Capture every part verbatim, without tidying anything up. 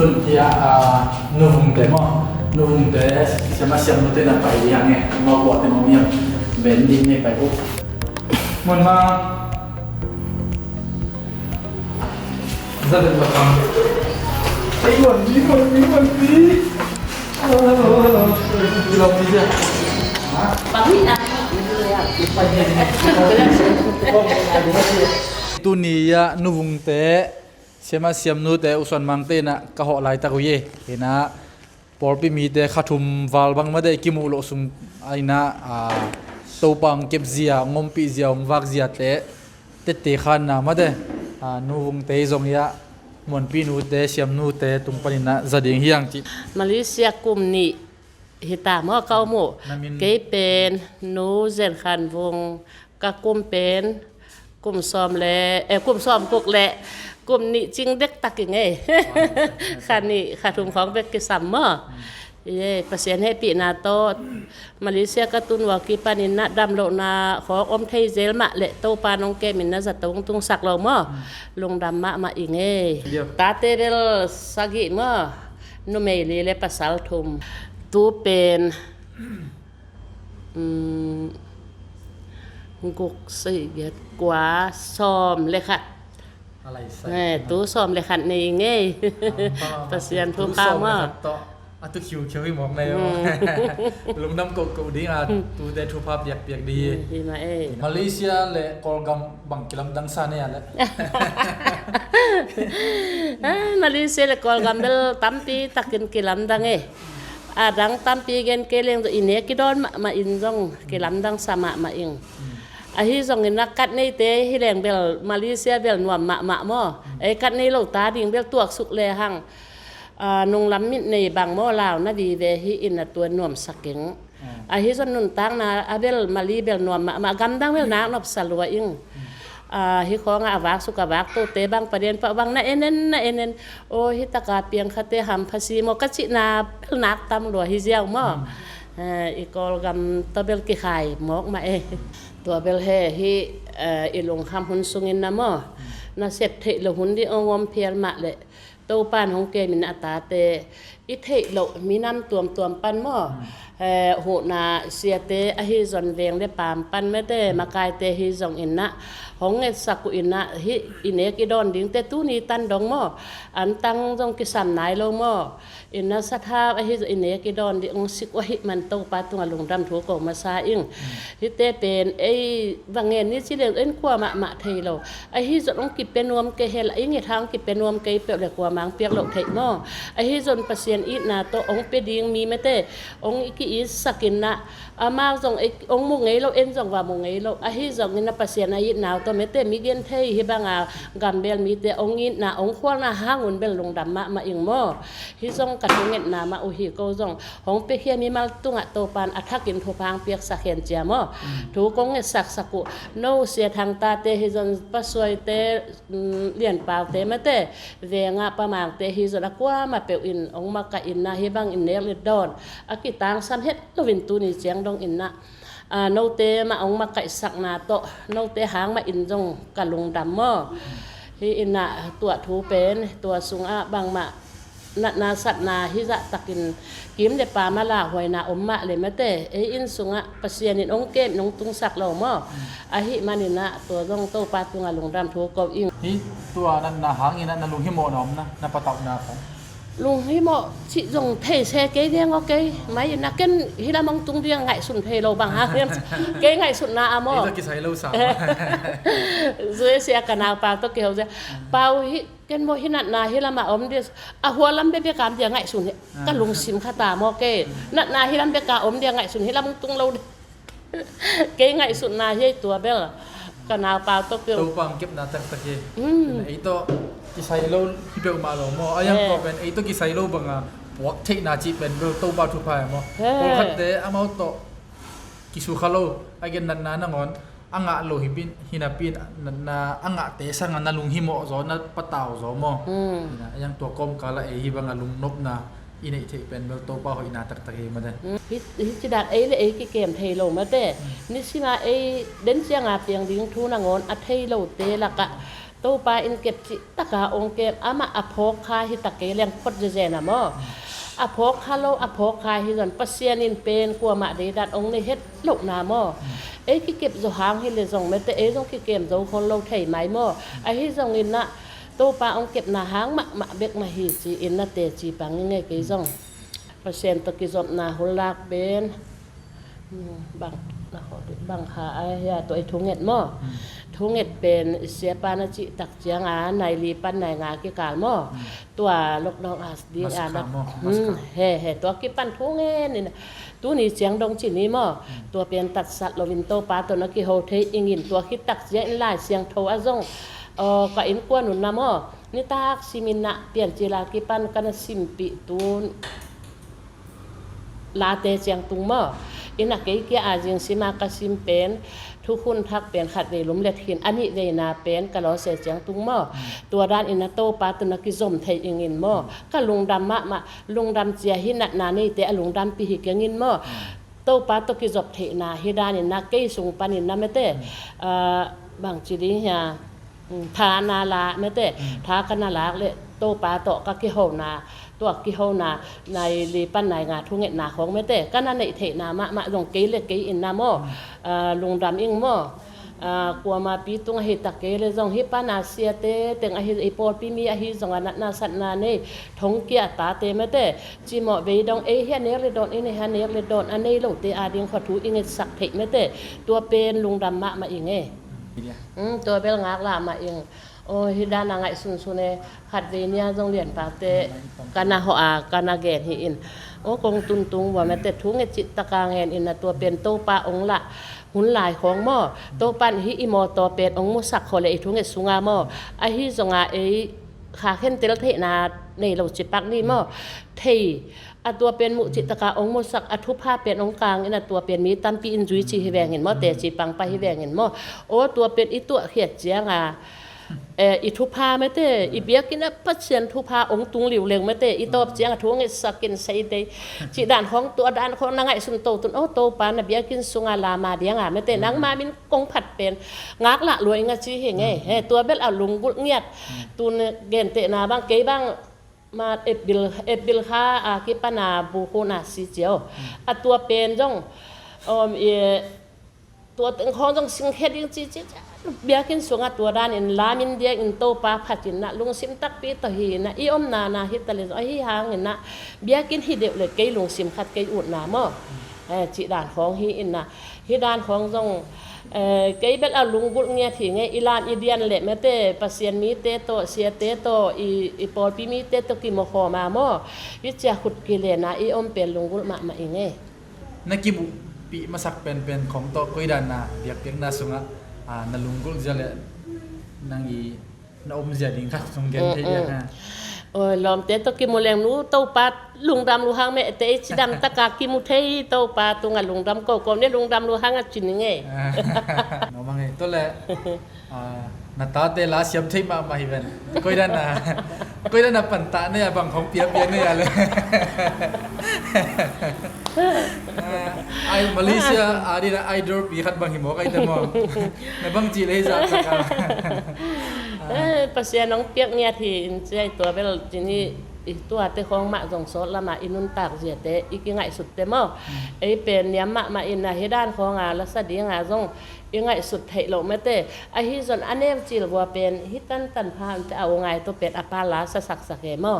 Tun hia, a, nuvungte maw, nuvungte siama siamnute na pai dih hang e, mau kuate mau miam ben dih ne pai uh. Mun ma. Za den la pang. Ei, mon di, mon di, mon di. Ilo pi dia. Pang ni na. Tuni a nuvungte siama siamnute usuan mangte ina ka hawh laitak uh hi. Ina pawlpi mite kha thum val bang mate kimuh loh sung a ina, a, Topa hong kepzia, hong ompihzia, hong vakziate tette khanna mate, a, nuvungte zong ia muanpi nute siamnute tung panina za ding hiang cih. Malaysia kum nih hita maw ka om uh. Kei pen Nu Zen Khan Vung, ka kum pen kum sawm le, eh, kum sawm kuk le kum nih cing dektak ing ei. Kha nih kha thum khawng bek kisam maw. Ye, Pasian hehpihna tawh Malaysia ka tun ua kipanin na damlohna khawng om thei zel mah le Topa nong kemin na zato hong tungsak lo maw. Lungdam mahmah ing ei. Tate bel sagih maw. Numei li le pasal thum. Tu pen Um, guk, sagih, giat, kua, sawm le khat. Ne, tu sawm le khat nei ing ei. Pasian thupha maw. A tu khiukhiu hi mawk nei maw. Lungdam kohkoh ding a tute thupha piakpiak ding hi. Hi mah ei. Malaysia le Kawlgam bang kilamdang sa nei a le. Malaysia le Kawlgam bel tampi takin kilamdang ei. A dang tampi gen kei leng zong i nek i dawn mahmah in zong kilamdang sa mahmah ing. Ahi zongin a kat neite hi leng bel Malaysia bel nuam mahmah maw. Ei kat nei lo ta ding bel tuaksuk le hang, a, nunglam mit nei bang maw lau na vive hi in a tua nuamsak ing. Ahi zong nuntakna a bel Mali bel nuam mahmah, gamdang bel nak nopsa lua ing. A, hi khawngah a vaksuk a vaktote bang paden pah bang na enen na enen. Aw, hi taka piangkhate hampha si maw ka cihna bel nak tam lua hi ziau maw. I Kawlgam tawh bel kikhai mawk mah e. Tua bel he hi, eh, i lungkham hun sungin na maw. Na sep theih lo hun ding ong om phial mah le Topa in hong kemin a tate i theih loh minam tuamtuam pan maw. Eh, huhna siate ahi zong veng le paam pan mete makaite hi zongin na hong ngetsak uh in na hih i nek i dawn dingte tuni tan dong maw. Antang zong kisam nai lo maw. Inn a sathau ahi zong i nek i dawn ding ong sik uh ahih man Topa tungah lungdam thu ko masa ing. Hihte pen ei va ngen ni ci leng en kua mahmah thei lo. Ahi zong ong kipia nuam kei hel a i nget hang kipia nuam kei peuh le kuamah ong piak loh theih maw. Ahi zong Pasian itna tawh ong pia ding mi mete ong i ki-itsak in na amau zong ong mu ngei lo, en zong va mu ngei lo. Ahi zongin a Pasian a itna uh tawh mete mi gen thei hi banga gambel mite ong itna ong khualna hangun bel lungdam mahmah ing maw. Hi zong ka thungetna mah uh hi ko zong hong piakhia mimal tungah Topan a thakin thupha ong piaksak hen cia maw. Thu kong ngetsaksak uh no Sia Thang tate hi zong pasuaite, mm, Lian Paute mate vengah pamangte hi zong a kuamah peuh in ong makaih in na hi bangin nek le dawn a kitangsam het loin tuni ciang dongin na, a, note mah ong makaihsakna tawh note hang mah in zong ka lungdam maw. Hi in na tua thu pen tua sungah bangmah natna satna hi zahtakin kim le paam a lauhuaina om mah le mate ei inn sungah Pasian in ong kem in ong tungsak lo maw. Ahih manin na tua zong Topa tungah lungdam thu ko ing. Hi tua natna hangin na lunghimawhna om na na patauhna kong lunghimawh cih zong thei se kei deng aw kei mai in a ken hi lam ong tung ding a ngaihsun thei lo bang hang hiam. Kei ngaihsutna a maw. Ei tawh kisai lo sa. Zui sia ka nau Pau tawh kiho zia Pau hi ken maw hi natna hi lamah om ding a hua lam bebek a om ding a ngaihsun hi. Ka lungsim kha ta maw kei natna hi lam bek a om ding a ngaihsun hi lam ong tung lo ding. Kei ngaihsutna hi ei tua bel ka nau Pau tawh keu. Topa ang kepna taktak hi. Ei tawh kisai lo hi peuhmah lo maw a yang tawh pen ei tawh kisai lo banga puak theihna cih pen bel Topa thupha hi maw. Pawlkhatte amau tawh kisukha lo a gen natna nangawn a ngah lo hi pin hi napi natna a ngahte sanga na lunghimawh zaw na patau zaw maw. A yang tua kawmkala ei hi banga lungnopna i neih theih pen bel Topa hoihna taktak hi mate. Hi, hi ci dan ei le ei kikem thei lo mate. Nisima ei den cianga piang ding thu nangawn a thei lote lakah Topa in kep cih taka ong kem, amah a phawk kha hi ta kei leng phot zezen a maw. A phawk kha lo, a phawk kha hi zong Pasian in pen kuamah deidan ong nei het lohna maw. Ei kikep zo hang hi le zong mete, ei zong kikem zo khol lo thei mai maw. Ahi zongin ah Topa ong kepna hang mahmah bek mah hi ci-in na teci pang i ngei kei zong. Pasian tawh kizopna hulak pen bang, bang kha a hia, tua i thunget maw? Thunget pen i siapa na cih tak ciang a nai li pan nai nga kikal maw? Tua lockdown a ding a na, he he, tua kipan thungen in, tuni ciang dong ci ni maw? Tua pen tatsat loin Topa tawh na kiho thei ingin, tua khit tak ciang in Lai Siangtho a zong ka innkuan un na maw? Nitak simin na Piancil a kipan ka na simpih tun late ciang tung maw? Ina kei kia a zing sima ka sim pen, thukhun thak pen khat vei lumlet khin, a nih veina pen ka lawse ciang tung maw? Tua dan ina Topa tawh na kizom thei ingin maw? Ka lungdam mahmah, lungdam cia hi, natna neite a lungdam pi hi kengin maw? Topa tawh kizop theihna hi dan ina kei sung panin na mete, bang ci ding hia, tha na la mete, tha ka na lak le Topa tawh ka kihona, tua kihona nai li pan nai nga thungetna khong mete ka na neih theihna mahmah zong kei le kei in na maw? Lungdam ing maw? Kuama pi tung ahi tak kei le zong hi pana siate teng ahi, i pawlpi mi ahi zong a natna satna nei thongkia tate mete, cimawh vei dong ei hi a nek le dawn, i nei hi a nek le dawn a nei lote a ding khua thu i ngetsak theih mete, tua pen lungdam mahmah ing e. Tua bel ngak lah mah ing. Aw, hi dan a ngaihsunsun e, khat vei nia zong lianpate ka na hawh a ka na gen hi in. Aw, kong tuntung vua mete thunget cih taka ngen in a tua pen Topa ong lah hun lai khawng maw? Topa in hi i mawtaw pen ong musak khawh le i thunget sunga maw? Ahi zonga ei kha khentel theihna nei lo cipak ni maw? Thei a tua pen muh cih taka ong musak, a thupha pen ong kang in a tua pen mi tampi in zui ci hi vengin maw, teci pangpa hi vengin maw? Aw, tua pen i tuahkhiat cianga i thupha mete, i biakinn a Pasian thupha ong tung liuleng mete, i tawp cianga thu ngetsakin seidei cih dan khawng, tua dan khawng na ngaihsun to tun, aw, Topa na biakinn sunga lama dianga mete nangma min kong phat pen ngaklah lua inga ci hi ngei. He, tua bel a lunggulh ngiat. Tun gentehna bang kei bang ma April, April kha a kipana bukhuna si cio. A tua pen zong om i tua teng khawng zong singkhe ding ci ci ci. Biakinn sunga tua danin lamin diakin Topa phatin na lungsim takpi tawh hi na i omna na hi tale zong ahi hangin na biakinn hi deuh le kei lungsim khat kei utna maw? Cih dan khawng hi in na. Hi dan khawng zong kei bel a lunggulh ngiat hi ngei, i lam i dian le mete Pasian mite tawh, siate tawh, i pawlpi mite tawh kimukhawma maw? Hi cia khut kilena i om pen lunggulh mahmah i ngei. Na kimuhpih masak penpen khawng tawh koi dan na biakpiakna sungah na lunggulh zia le nang i na omzia ding khat sung gen thei dia ha. Oi, lawmte tawh kimu leng nu Topa lungdam lu hang meh te i cidam taka kimu thei Topa tunga lungdam ko ko ne lungdam lu hang a cin ngei. Nomang ei to le na tate la siam thei mahmah hi ven. Koidan na koidan na panta ne a bang khong pia pia ne a le. Ai Malaysia a dina idol pi khat bang hi mawk ai te maw? Na bang ci le hi zah tak a. Pasian hong piak ngiat hi in ciai tua bel cini i tuate khawng mah zong sawt lama i nuntak ziate i kingaihsut te maw? Ei pen niam mahmah in a hi dan khawng a lasa ding a zong i ngaihsut theih loh mete. Ahi zon a neu cil vua pen hi tantan pha ante a u ngai to pen a pa la sasaksak e maw?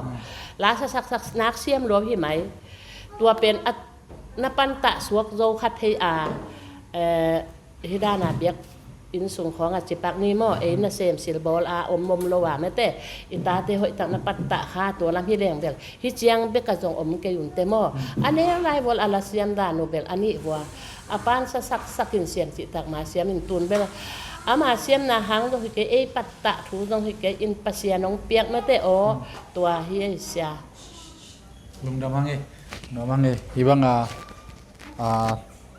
La sasaksak nak siam luam hi mai. Tua pen a na pantah suak zo kha thei a hi dana biak inn sung khawng a cipak ni maw? Ei na sem silbawl a om om lo a mete i tate hoih tak na pattah kha tua lam hi leng bel hi ciang bek a zong om kei un te maw? A neu lai vual a la siam dan uh bel a nih vua a pan sa saksak in siam cih tak ma siam in tun bel ama siamna hang zong hi kei ei pattah thu zong hi kei in Pasian hong piak mete aw tua hi ei sia. Lungdam hang e, nuam hang e. Hi bang a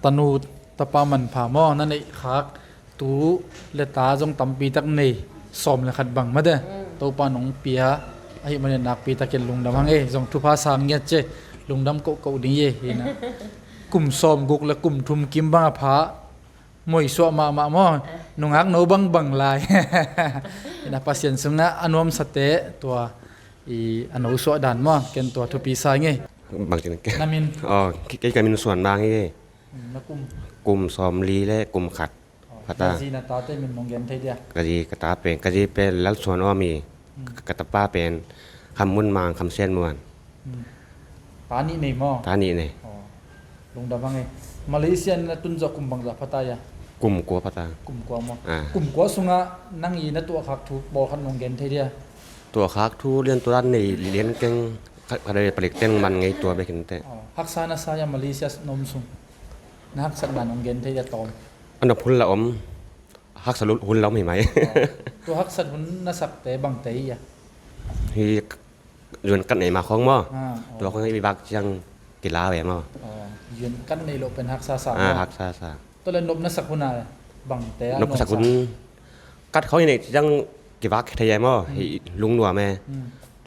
tanu tapa manpha maw na neih khak tu le ta zong tampi tak nei sawm le khat bang mate Topa nong pia ahi manin nakpi takin lungdam hang e. Zong thupha sang ngiat ce lungdam kohkoh ding e. Hi na kum sawm guk le kum thum kim bang a pha Moisuah mahmah maw? Nungak no bangbang lai. Ina Pasian sungah a nuamsate tua i a nosuah dan maw? Ken tua thupi sa ngei. Bangcin ke? Na min? Oh, kei ka min Suan Mang hi. Na kum? Kum sawmli le kum khat. Phata. Na zi na tate min nong gen thei dia? Ka zi ka ta pen, ka zi pen Lal Suan Awm hi. Ka tapa pen Kham Mun Mang, Kham Sian Muan. Ta nih nei maw? Ta nih nei. Lungdam hang e. Malaysia na tun zawh kum bangzah phata ia? Kum kua phata. Kum kua maw? Kum kua sungah nang i na tuahkhak thu pawlkhat nong gen thei dia? Tuahkhak thu lian tua dan nei lian keng, khat khat palik teng man ngei tua bekin te. Haksa na sa ia Malaysia na om sung? Na haksatna nong gen thei dia tawm? A nop hun la om. Haksa hun la om hi mai. Tua haksat hun na sakte bangte ia? Hi, yuan kat nei ma khong maw? Tua khong i vak ciang kila ve maw? Yuan kat nei lo pen haksa sa maw? Haksa sa. Tua le nop na sak hun a bangte a nop sak hun? Kat khong i nei ciang kivak thei ia maw? Hi lungnuam e.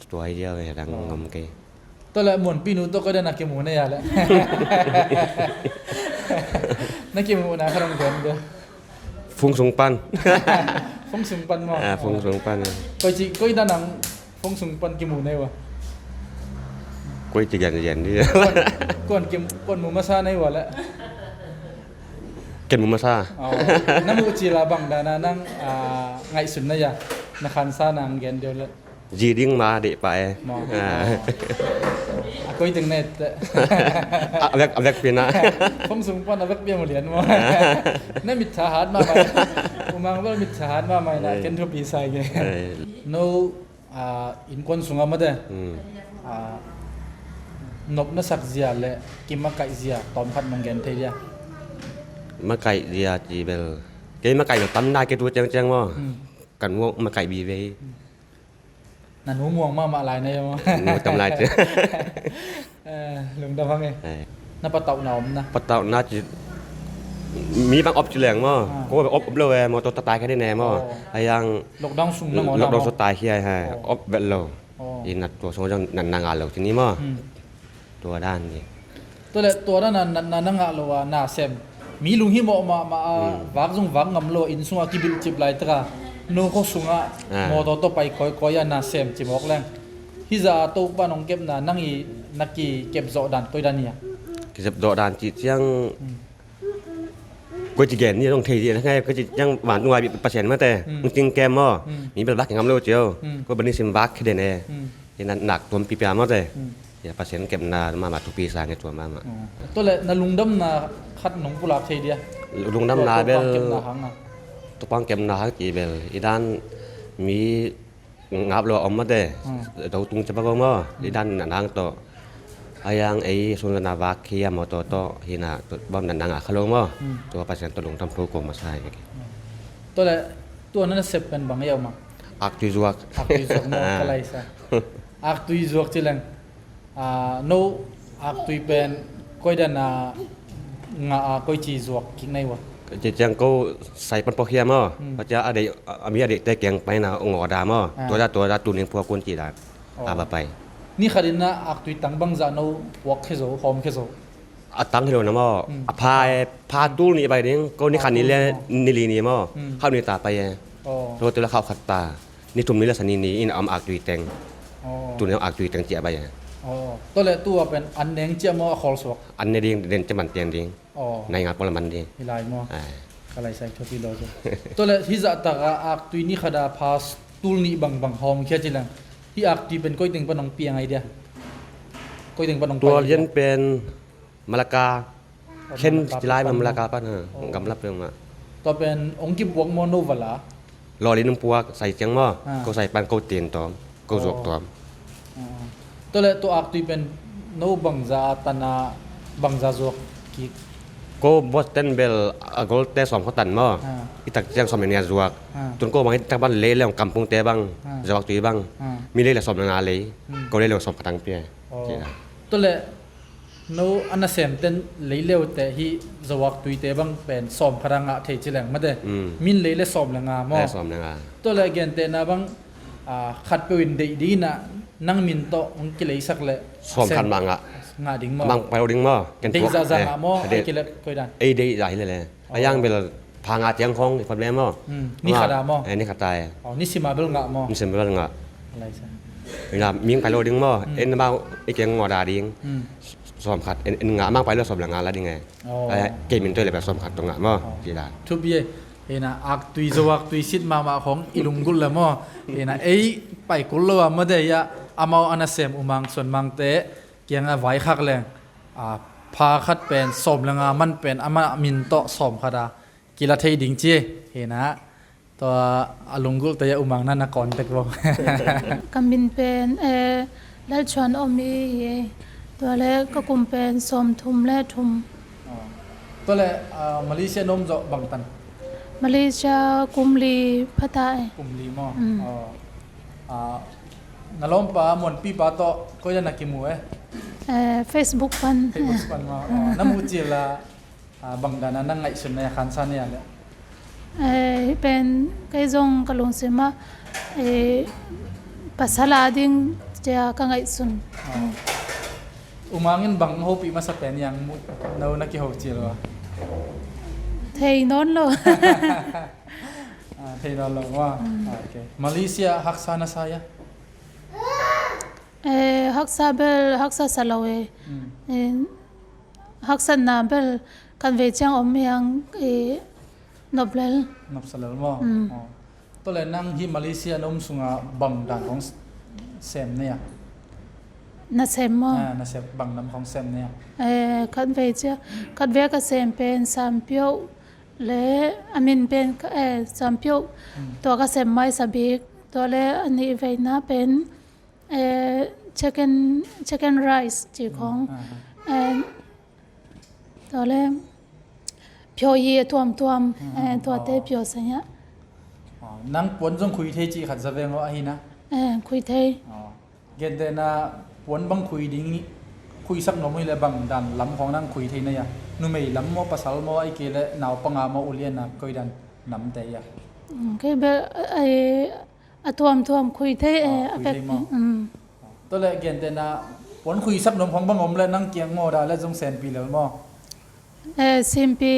Tua hi dia ve, dang ngom kei. Tua le muanpi nu tawh koi dan a kimu na ia le? Na kimuhna kha dong gen dia. Fung sung pan. Fung sung pan maw? Fung sung pan. Koi ci, koi dan ang fung sung pan kimu na ia? Koi ci gen gen di. Kuan, kuan mu masa na ia le? Ken mu masa. Na muh ci la bang dan a nang ngaihsun na ia? Na khansa nang gen dia le? Zi ding ma deh pah e. A koi teng na et teh. A vek, a vek pina. Fung sung pan a vek pia mu lian maw? Na mit tha hat mahmah. U Mang bel mit tha hat mahmah ina, ken thupi sa i ke. No innkuan sungah mate, nop na sak zia le kimakaih zia tawmkhat nong gen thei dia? Makaih zia ci bel kei makaih lo tam na ke tu ciangciang maw? Kan muak makaih bi vei. Na nu muang mahmah lai na ia maw? Nu tam lai ci. Lungdam hang e. Na patauhna om na? Patauhna ci mi bang op ci leng maw? Ko op, op lo e maw, tua tatai kha di ne maw? Ayang lockdown sung na ngawh na lockdown maw? Sung tai khia e, op vet lo. Ina tua sung zong natna ngah lo ci ni maw? Tua dan ni. Tua le tua dan a natna na ngah lo a na sem, mi lunghimawh mahmah a vak zong vak ngam lo a inn sungah kibilhcip laitak a no khua sungah mawtaw tawh pai kawikawi a na sem ci mawk leng, hih zah a Topa nong kepna nang i na kikepzawh dan koi dan ia? Kikepzawh dan cih ciang koi ci gen ni a dong thei dih na ngai, koi ci ciang vantung a Pasian mate hong cing kem maw? Mi bel vak kingam lo cio. Koi bani sim vak kheden e. Ina nak tuam pipia mawte. Ia Pasian kepna mahmah thupi sa nge tua mahmah. Tua le na lungdamna khat nong pulak thei dia? Lungdamna bel Topa kepna hang a, Topa kepna hang ci bel i dan mi ngap lo a om mawte. Do tung cipa ko maw? I dan na nang tawh ayang ei sunzana vak khia mawtaw tawh hina bawm na nang a kha lo maw? Tua Pasian tawh lungdam thu ko masa hi. Tua le tua na na sep pen bang ei a om a? Aktui zuak. Aktui zuak maw? Ka laisa. Aktui zuak ci leng, no aktui pen koi dan a ngah a koi ci zuak kik na i ua? Ci ciang ko sai pan puak hiam aw? Pacia a deih a mi a deihte kiang paina ong awda maw? Tua da tua da tuning puak un ci dan a va pai. Ni khat in na aktui tang bangzah no puak khia zo, hawm khia zo? A tang hi lo na maw? A pha e, pha tul nih bai ding, ko ni khat ni le ni li ni maw? Khauh ni ta pai e. Tua tu le khauh khat ta. Ni thum ni le sa ni ni in a om aktui teng. Tu ni om aktui teng ciah bai e. Tua le tu a pen an neng ciah maw a khawl suak? An ne ding den ciah man tiang ding. Nai nga pawh la man ding. Hi lai maw? Ka lai sai thupi lo tu. Tua le hi zah tak a aktui ni khat a pha tul nih bangbang hawm khia ci leng, hi aktui pen koi teng pan hong piang ai dia? Koi teng pan hong pai ai dia? Tua lian pen Malacca. Khen ci lai ma Malacca pan ha. Gamla peuhmah. Tua pen hong kipuak maw no vala? Lawlin hong puak sai ciang maw? Ko sai pan ko tin tawm, ko zuak tawm. Tua le tua aktui pen no bangza a tan a bangza zuak kik? Ko Boston bel a golte sawm khat tan maw? I tak ciang sawm le nih a zuak. Tun ko bang hi tak pan lei le hong kampungte bang zuak tui bang. Mi lei le sawm le nga lei. Ko lei le sawm khat ang pia. Tua le no a nasemten leileute hi zawak tuite bang pen sawm khat a ngah thei ci leng mate. Min lei le sawm le nga maw? Sawm le nga. Tua le gentehna bang khat peuh in deih ding inah nang min tawh hong kileisak le sawm khat mah ngah. Ngah ding maw? Mang pai lo ding maw? Deih zahzah ngah maw? Ei deih zah hi lele. A yang bel pha nga tiang khong i khon ve maw. Hmm. Ni khat a maw? Eh, ni khat a e. Oh, ni sim a bel ngah maw? Ni sim a bel ngah. Lai sa. Ina ming pai lo ding maw. Hmm. En mau i keng ngawt a ding. Hmm. Sawm khat en, en ngah mang pai lo sawm le nga la ding e. Oh. Eh, kei min toi le bel sawm khat tawh ngah maw. Oh. Ci dan. Thupi e. Ina ak tui zo ak tui sit mahmah khong i lunggulh le maw. Ina ei pai kul lo a maw de ia amau a nasem U Mang Suan Mangte kiang a vaikhak leng. A, pha khat pen sawm le nga man pen amah min tawh sawm khat a kila thei ding ci. Hina tua a lunggulhte a U Mang na na contact vo. Ka min pen, eh, Lalchuan Om hi. Tua le ka kum pen sawm thum le thum. Oh. Tua le, ah, Malaysia na om zawh bangtan? Malaysia kum li phata e. Kum li maw? Mm. Oh. Ah, na lawmpa Muanpipa tawh koi dan na kimu e? Eh, Facebook pan. Facebook pan maw? Oh. Na muh cil a Ah, bang dan a na ngaihsun na ia khansa na ia le? Eh, hih pen kei zong ka lungsim ah, eh, pasal a ding cia ka ngaihsun. Ah. U Mang in bang hopih masa pen iang mu-, no na kiho cil ua? Thei nawn lo. Ah, thei nawn lo ua. Mm. Ah, okay. Malaysia haksa na sa ia? Eh, haksa bel haksa sa lo e. Mm. Eh, haksatna bel kan vei ciang om hiang i nop lel. Nop sa lel maw? Mm. Oh. Tua le nang hih Malaysia na om sunga bang dan khong s-, sem na ia? Na sem maw? Ah, na sem bang dan khong sem na ia? Eh, khat vei cia, khat vei ka sem pen Sampioh le a min pen ka, eh, Sampioh. Mm. Tua ka sem mai sa bik. Tua le a nih veina pen Eh, chicken, chicken rice ci khong. Mm, ah. Eh, tua le pio hi a tuamtuam, eh, tuate pio sa ia. Oh, nang puan zong khui thei ci khat za veng aw ahi na? Eh, khui thei. Oh. Gentehna puan bang khui ding, khuisak nuam uh hi le bang dan lam khong nang khui thei na ia? Numei lam maw, pasal maw, ahih kei le naupang a maw, ulian a koi dan namte ia? Mm, kei bel, eh, A tuamtuam khui thei e, a pek. Tua le gentehna puan khuisak nuam khong bang om le nang kiang maw da le zong senpi lel maw? Eh, senpi,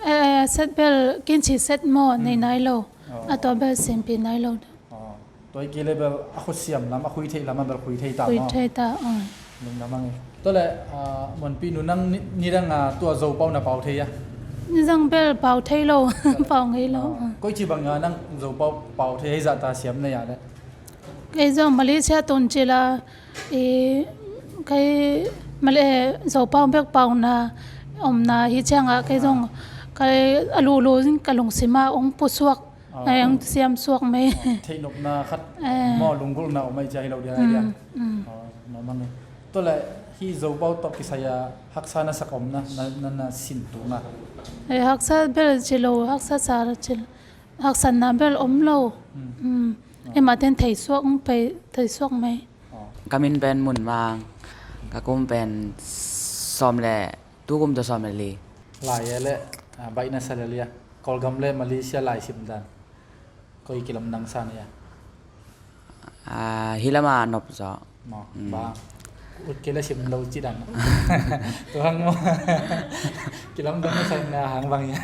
eh, set bel kinci set maw nei nai lo. A tua bel senpi nai lo. Tua i kile bel a khutsiam lam, a khui theih lam a bel khui thei ta maw? Khui thei ta, oh. Lungdam ang e. Tua le, ah, Muanpi nu nang ni, nidang a tua Zopau na pau thei a? Nidang bel pau thei lo, pau ngei lo. Ah, koici bang a nang Zopau pau thei hei zahta siam na ia le? Kei zong Malaysia tun cila, i, kei Malay, Zopau bek pauna, omna hi ciang a, kei zong, kei a lulu zing ka lungsim a ong pusuak. Ngai ang siam suak mai. Theihnopna khat maw, lunggulhna om ai cia hi lo dia ngai dia. Maw mang e. Tua le hih Zopau tawh kisai a haksa na sak om na, na, na, na sin tung a? Eh, haksa bel ci lo, haksa sa ci lo. Haksatna bel om lo. Ema ten thei suak, ong pei, thei suak mai. Ka min pen Mun Mang. Ka kum pen sawm le Tu kum tua sawm le li. Lai e le, ah, baih na sa le lia. Kawlgam le Malaysia lai sim dan. Koi kilamdang sa na ia? Ah, hih lam a nop zaw. Maw, ba. Ut kei le sim lo ci dan. Tua hang maw. Kilamdang na sa na hang bang ia?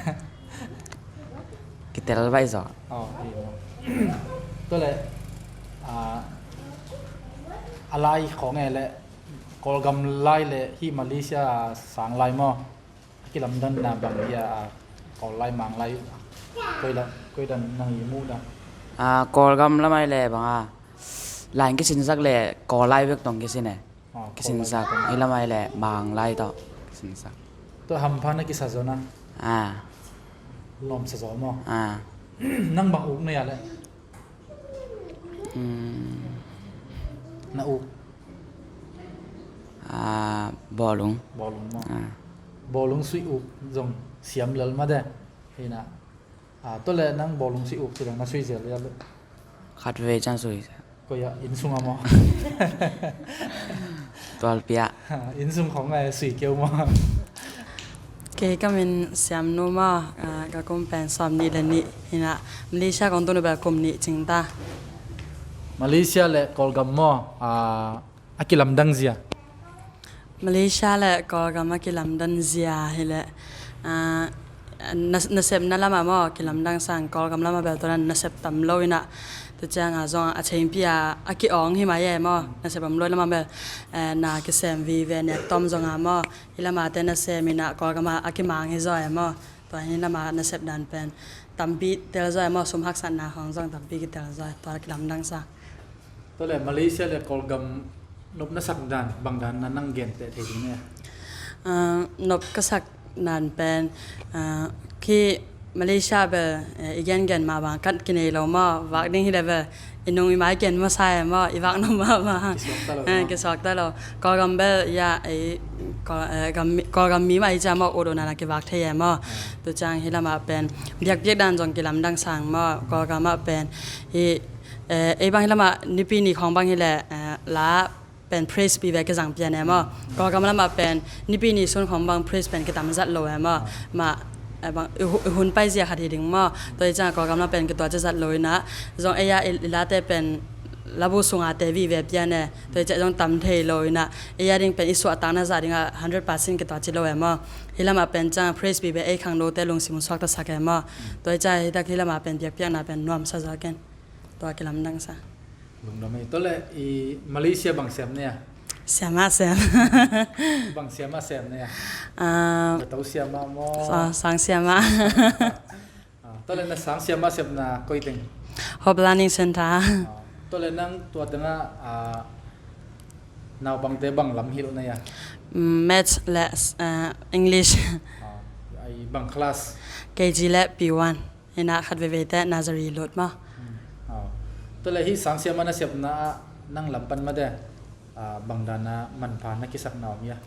Kitel baih zaw. Oh, hi maw. Tua le, ah, a lai khong e le, Kawlgam lai le hih Malaysia sang lai maw? A kilamdanna bang hi a, Kawl lai, Mang lai, koi dan, koi dan nang i muh dan? A, Kawlgam lam ai le bang a, lai kisinsak le Kawl lai bek tong kisin e. Kisinsak, hih lam ai le Mang lai tawh kisinsak. Tua hampha na kisa zaw na? A. Lawm sa zaw maw? A. Nang bang uk na ia le? Na uk? Ah, bawlung. Bawlung maw? Ah. Bawlung suih uk zong siam lel mah de. Hina. Ah, tua le nang bawlung suih uk ci dang na suih zel lel? Khat vei ciang suih. Koi ah, inn sung ah maw? Tualpi ah. Inn sung khong ngai sui keu maw? Kei ka min Siam Nu maw, ah, ka kum pen sawm nih le nih hi na, Malaysia kong tun uh bel kum nih cing ta. Malaysia le Kawlgam maw, ah, a kilamdang zia? Malaysia le Kawlgam a kilamdang zia hi le, ah, na, nasepna lamah maw, kilamdang sang, Kawlgam lamah bel tua dan nasep tam lo inah, tua ciangah zong a chengpi a, a ki-awng hi mai e maw, nasep om lo lamah bel, eh, na kisem vive nek tom zongah maw, hih lamah te nasem inah Kawlgam ah a kimang hi zaw e maw, tua hih lamah nasep dan pen tampi tel zaw e maw, sum haksatna khawng zong tampi kitel zaw e, tua kilamdang sang. Tua le Malaysia le Kawlgam nop na sak dan, bang dan na nang genteh thei ding ne? Ah, nop ka sak dan pen, ah, khi Malaysia bel, eh, i gengen mah bang kat kinei lo maw, vak ding hi le bel i nung i mai gen masa e maw, i vak nop mah bang. Kisuakta lo, eh, maw? Kisuakta lo. Kawlgam bel, ya, eh, Kawl-, eh, gam mi, Kawlgam mi mah i cia maw, ut ut na na kivak thei e maw. Ah. Tua ciang hih lamah pen biakpiak dan zong kilamdang sang maw, Kawlgam ah pen hih Eh, ei bang hih lamah Nipi ni khawng bang hileh, eh, la pen praise pi ve kizang pian e maw. Kawlgam lamah pen Nipi ni sun khawng bang praise pen kitam zat lo e maw. Mah, eh, bang, i hu-, i hun pai zia khat hi ding maw. Tua i ciang Kawlgam lam pen kitua ci zat lo inah. Zong ei a i, i late pen labu sunga te vive pian e. Tua i ciang zong tam thei lo inah. Ei a ding pen i suahtakna zah dingah hundred percent kitua ci lo e maw. Hih lamah pen ciang praise pi ve ei khangnote lungsim suakta sak e maw. Tua i ciang hih tak hih lamah pen biakpiakna pen nuamsa zaw ken. Tua kilamdang sa. Lungdam ei. Tua le i Malaysia bang siam ne a? Siam ah siam. Bang siam ah siam ne a? Ah, Bato siam ah maw? Sa-, sang siam ah. Ah, tua le na sang siam ah siamna koi teng? Hope Learning Centre. Ah, tua le nang tua tengah, ah, naupangte bang lam hilh uh na a? Mm, Maths le, ah, English. Ah, ai bang class? K G le P one. Inah khat veivei te nursery lut maw. Hmm. Aw. Tua le hih sang siam ah na siamna ah nang lam pan mate, ah, bang dan a manpha na kisakna om hia?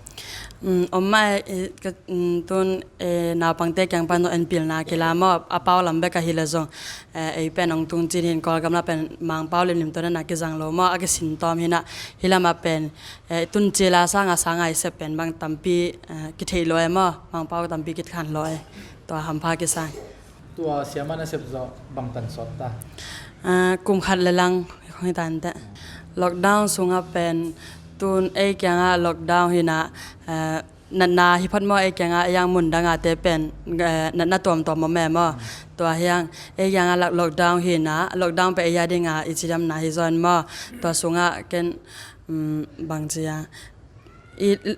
Hmm, om mah e, ka, hmm, tun, eh, naupangte kiang pan zong en pilna kila maw, a pau lam bek ahi le zong, eh, ei pen ong tung cin hin Kawlgam la pen Mangpau limlim tua na na kizang lo maw, a kisin tawm hinah, hih lamah pen, eh, tun cila sanga sanga i sep pen bang tampi, eh, kitheih lo e maw, Mangpau tampi kikhan lo e, tua hampha kisang. Tua siam ah na sep zawh bang tan sawt ta? Ah, kum khat le lang khong hi tan teh. Lockdown sungah pen tun ei kiangah lockdown hinah, ah, natna hi phot maw ei kiangah ei ang mun dangah te pen, ah, natna tuamtuam maw me maw. Tua hiang ei kiangah lak lockdown hinah, lockdown pen ei a dingah i cidamna hi zaw in maw. Tua sungah ken, mm, bang cia. I, i,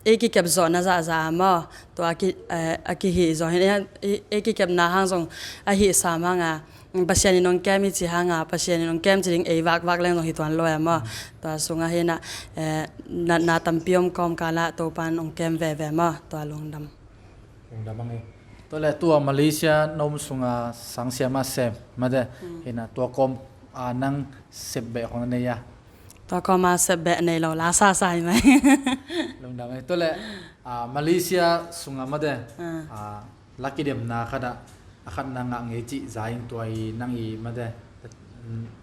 ei kikep zawhna zahzah a maw, tua a ki, eh, a kihih zawh hin, eh, ei, ei kikepna hang zong a hih sam hanga, mm, Pasian in hong kem i ci hanga, Pasian in hong kem ci ding ei vakvak leng zong hi tuan lo e maw. Tua sungah hinah, eh, natna tampi om kawmkalah Topan hong kem veve maw, tua lungdam. Lungdam ang e. Tua le tua Malaysia na om sunga sang siam ah sem mate, hinah tua kawm a nang sep beh khong na nei a? Tua kawma sep beh nei lo, la sasa hi mai. Lungdam ei. Tua le, ah, Malaysia sunga mate, ah, la kidemna khat ah, a khatna ngah ngei cih za ing tua i nang i mate,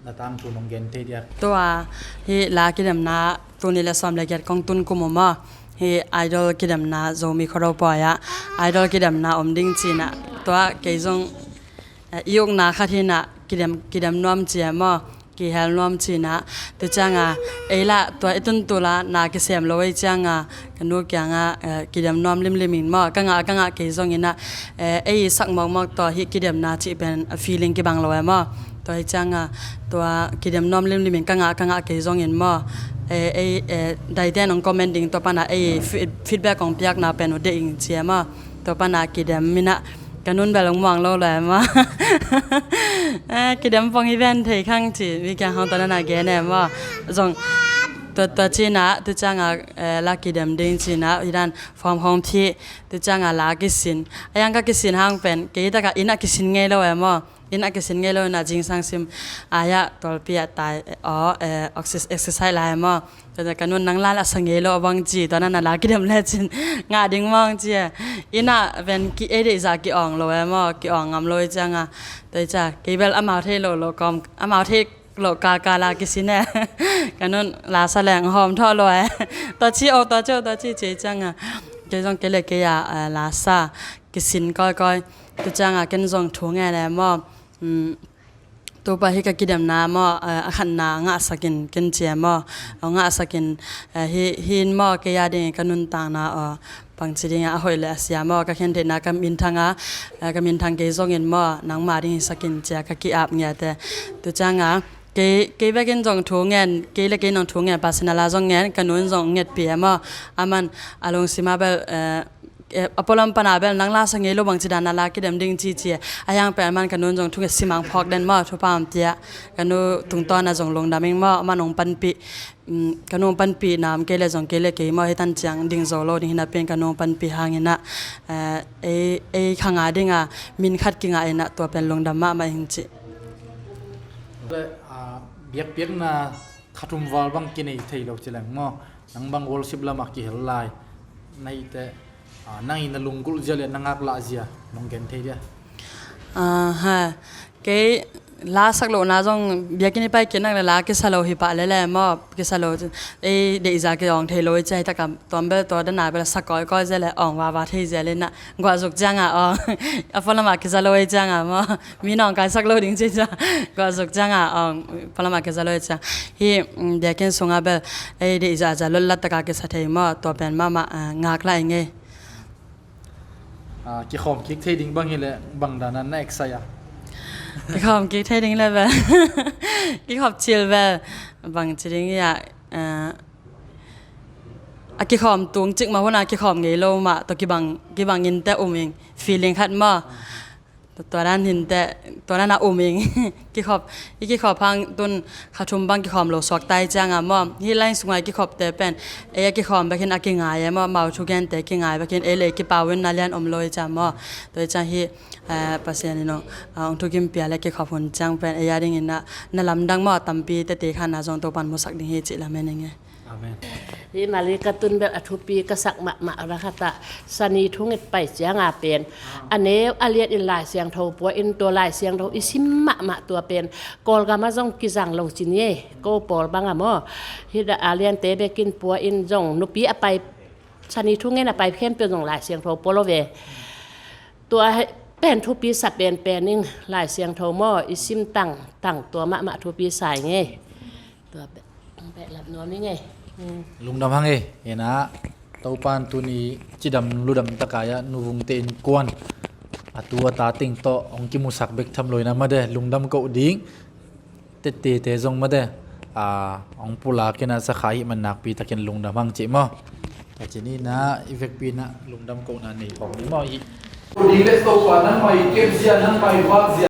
na tangthu nong gen thei diak. Tua hi la kidemna tuni le sawm le giat kong tun kum uh maw. Hi Idol kidemna Zomi Khuado pawi ah Idol kidemna om ding cinah. Tua kei zong, eh, i ukna khat hinah kidem, kidem nuam cia maw. Kihel nuam cinah, tu cianga, ei lah, tua i tuntula, na kisem lo ei cianga, ka nu kianga, eh, kidem nuam limlim in maw, ka ngah, ka ngah kei zonginah, eh, ei sak mawkmawk tua hih kidemna cih pen a feeling kibang lo e maw. Tua hi cianga, tua kidem nuam limlim in ka ngah, ka ngah kei zongin maw. Eh, ei, eh, daite nong comment ding tua pana ei feed-, feedback kong piakna pen uh deih ing cia maw. Tua pana kidem minah, ka nun bel ong muang lo le maw. Eh, kidem pong hi ven thei khang ci, mi kiang hong tua nana gen e maw. Zong, tua, tua cina, tu cianga, eh, la kidem ding cina, hi dan form hong thi, tu cianga la kisin. A yang ka kisin hang pen, kei taka ina kisin ngei lo e maw. Ina kisin ngei lo ina zingsang sim, a ya, tolpi a tai, eh, aw, eh, exercise, exercise lai e maw. Tua ka nun nang la la sa ngei lo bang ci, tua na na la kidem le cin, ngah ding mawng ci e. Ina ven ki ei deih za ki awng lo e maw, ki awng ngam lo i cianga. Tua i cia, kei bel amau thei lo lo kawm, amau thei lo kaka la kisin e. Ka nun la sa leng hawm thaw lo e. Tua ci o, tua ci o, tua ci ci i cianga. Kei zong kei le kei a, eh, la sa kisin kawikawi. Tua cianga ken zong thu nge le maw. Mm, Topa hi ka kidemna maw, eh, a khatna ngahsakin ken cia maw, a ngahsakin, eh, hi, hi in maw kei a ding ka nuntakna aw, bangci dingah a hoih le a sia maw, ka khentheihna ka minthang a, eh, ka minthang kei zongin maw, nangma ding hisak in ci-a ka ki-ap ngiat e. Tua ciangah kei, kei bekin zong thu ngen, kei le kei in zong thu ngen, personal a zong ngen, ka nu in zong ngetpih e maw. Aman a lungsim ah bel, eh, eh, a pualam pan ah bel nang la sa ngei lo, bangci dan a la kidem ding ci ci e. A hiang pen aman ka nu in zong thu nget, simang phawk den maw, thupha om ci-a. Ka nu tungtawn ah zong lungdam ing maw, aman hong panpih. Um, ka nu hong panpihna om kei le zong kei le kei maw, hih tan ciang ding zo lo ding hi napi-in ka nu hong panpih hangin ah, eh, ei, ei kha ngah dingah min khat kingah in ah, tua pen lungdam mahmah ing ci. Le, ah, biakpiakna kha thum val bang kinei thei lo ci leng maw, nang bang worship lamah kihel lai na hih teh, ah, nang in na lunggulh zia le na ngaklah zia nong gen thei dia? Ah, ha. Kei la sak lohna zong, biakinn i pai kik nak le la kisa lo hi pah lele maw, kisa lo. Ei deihzah kiawng thei lo i ci a, hi takah tua bel tua dana bel sa kawikawi zia le awng vava thei zia le na guahzuk ciangah awng. A pualamah kisa lo i ciangah maw, mi nawngkaisak lo ding ci cia. Guahzuk ciangah awng, pualamah kisa lo i ciang. Hih, mm, biakinn sungah bel ei deihzah zia lotlat takah kisa thei maw, tua pen mahmah, ah, ngaklah i ngei. Ah, kikhawm kik thei ding bang hileh bang dana na excite a? Kikhawm kik thei ding le bel kikhop cil bel bangci ding hiah, ah, a kikhawm tung cikmah hunah kikhawm ngei lo mah tawh kibang, kibang in teh um ing, feeling khat maw. Tua dan hin teh, tua dan a um ing. Kikhop, i kikhop hang tun kha thum bang kikhawm lo suakta i ciangah maw, hih line sungah i kikhopte pen ei a kikhawm bekin a kingai e maw, amau thugente kingai bekin ei le kipau in na lian om lo i ciang maw. Tua i ciang hih, eh, Pasian in hong, ah, hong thukimpia le kikhop hun ciang pen ei a dingin ah na lamdang maw, tampi tete khan ah zong Topan musak ding hi cih lamen ing e. Amen. Hih Malay ka tun bel a thupi ka sak mahmah rakhatah, Sani thunget pai cianga pen a neu a lianin Lai Siangtho pua in, tua Lai Siangtho i sim mahmah tua pen Kawlgam ah zong kizang lo ci ni e, ko pawl bangah maw. Hih a liante bekin pua in zong nupi a pai, Sani thungen a pai khempeuh zong Lai Siangtho pua lo ve. Tua pen thupi sa penpen ing, Lai Siangtho maw, i sim tangtang tua mahmah thupi sa ing e. Tua beh, beh lap nuam ing e. Hmm. Lungdam hang e, ena, Topan tuni cidam ludam takai ah nuvungte innkuan a tu a ta teng tawh hong kimusak bek tham lo ina made, lungdam koh ding. Tettete zong made, ah, hong pulak ina sakha hih man nakpi takin lungdam hang cih maw. Ka cini ina i vekpi ina lungdam kohna nei khawm ni maw i. Ding le Topa nangmah i kepzia, nangmah i vakzia.